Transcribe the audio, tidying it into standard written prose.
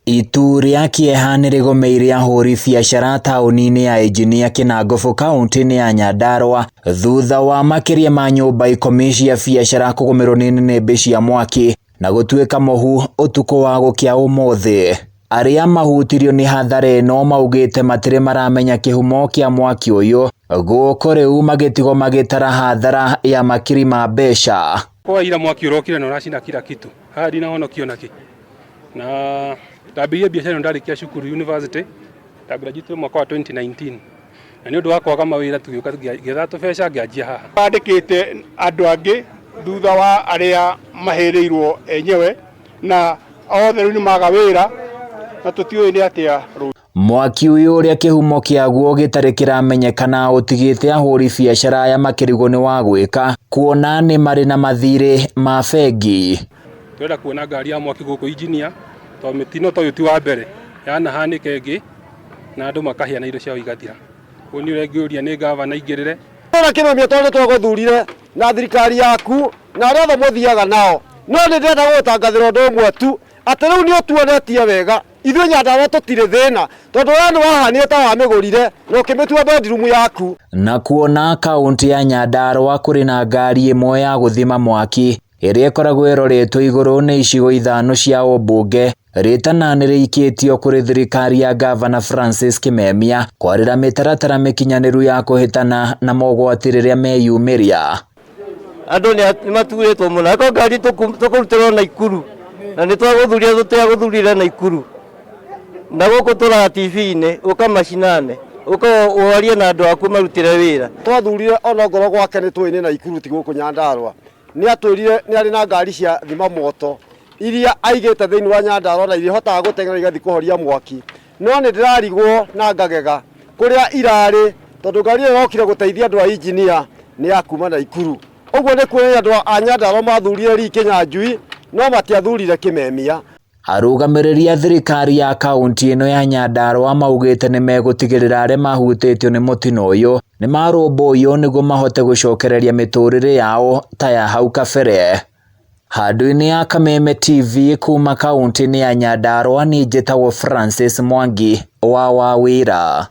Itu rĩa kĩeha nĩrĩgũmĩire ahũri biacara taũni-inĩ ya Engineer Kinangop kauntĩ-inĩ ya Nyandarua thutha wa makĩria ma nyũmba 10 cia biacara kũgũmĩrwo nĩ nĩnĩmbĩ cia mwaki na gũtuĩka mũhu ũtukũ wa gũkĩa ũmũthĩ. Arĩa mahutirio nĩ hathara ĩno maugĩte matirĩ maramenya kĩhumo kĩa mwaki ũyũ gũkũ rĩu magĩtigwo magĩtara hathara ya makiri ma mbeca. Kwa ira mwaki ũrokire na ũracina kila kitu haha ndinahonokio nakĩ na ndambĩrĩirie biacara ĩno ndarĩkia cukuru university ndagraduate mwaka wa 2019 na nĩ ũndũ wa kwaga mawĩra tũgĩũka ngĩetha tũbeca ngĩanjia haha. Bandĩkĩte andũ angĩ thutha wa arĩa mahĩrĩirwo enyewe na othe rĩu nĩ maga wĩra na tũtiũĩ nĩ atĩa rũciũ. Mwaki ũyũ ũrĩa kĩhumo kĩaguo gĩtarĩ kĩramenyekana ũtigĩte ahũri biacara aya makĩrigwo nĩ wa gwĩka kuona nĩ marĩ na mathirĩ ma bengi. Tũrenda kuona ngari ya mwaki gũkũ Engineer tondũ mĩtino ta ũyũ ti wa mbere yanahanĩka ĩngĩ na andũ makahĩa na indo ciao igathira. Ũguo nĩ ũrĩa ngĩũria nĩ gavana aingĩrĩre. Ĩra Kĩmemia tondũ twagũthurire na thirikari yaku na arĩa othe mũthiaga nao, no nĩ ndĩrenda gũgũtangathĩra ũndũ ũmwe tu, atĩ rĩu nĩ ũtuonetie wega ithuĩ Nyandarua tũtirĩ thĩna, tondũ we nĩ wahanire ta wamĩgũrire na ũkĩmĩtua bedroom yaku. Na kuona kaunti ya Nyandarua kũrĩ na ngari ĩmwe ya gũthima mwaki ĩrĩa ĩkoragwo ĩroretwo igũrũ nĩ icigo ithano cia ũmbunge, rĩtana nĩrĩikĩtio kũrĩ thirikari ya gavana Francis Kimemia kwarĩra mĩtaratara mĩkinyanĩru ya kũhĩtana na mogwati rĩrĩa meyumĩria. Andũ nĩ maturĩtwo mũno akorwo ngari tũkũrutĩrwo Naikuru na nĩ twagũthuria tũtiagũthurire Naikuru na gũkũ tũraga TV-inĩ ũka macinane ũka warie na andũ aku marutĩre wĩra. Twathurire ona ngorwo gwake nĩ tũĩ nĩ Naikuru ti gũkũ Nyandarua, nĩ atwĩrire nĩ arĩ na ngari cia thima moto iria aigĩte thĩinĩ wa Nyandarua na iria ihotaga gũteng'era igathiĩ kũhoria mwaki, no nĩ ndĩrarigwo na ngagega kũrĩa irarĩ tondũ ngari ĩyo yokire gũteithia andũ a Engineer nĩ ya kuma Naikuru. Ũguo nĩ kuonania andũ a Nyandarua mathurire Lee Kinyanjui no matiathurire Kimemia. Arũgamĩrĩri a thirikari ya kaunti ĩno ya Nyandarua maugĩte nĩ megũtigĩrĩra arĩa mahutĩtio nĩ mũtino ũyũ nĩ marũmbũiyo nĩguo mahote gũcokereria mĩtũrĩre yao ta ya hau kabere. Handũ-inĩ ya Kameme TV kuma kaunti-inĩ ya Nyandarua niĩ njĩtagwo Francis Mwangi wa Wawĩra.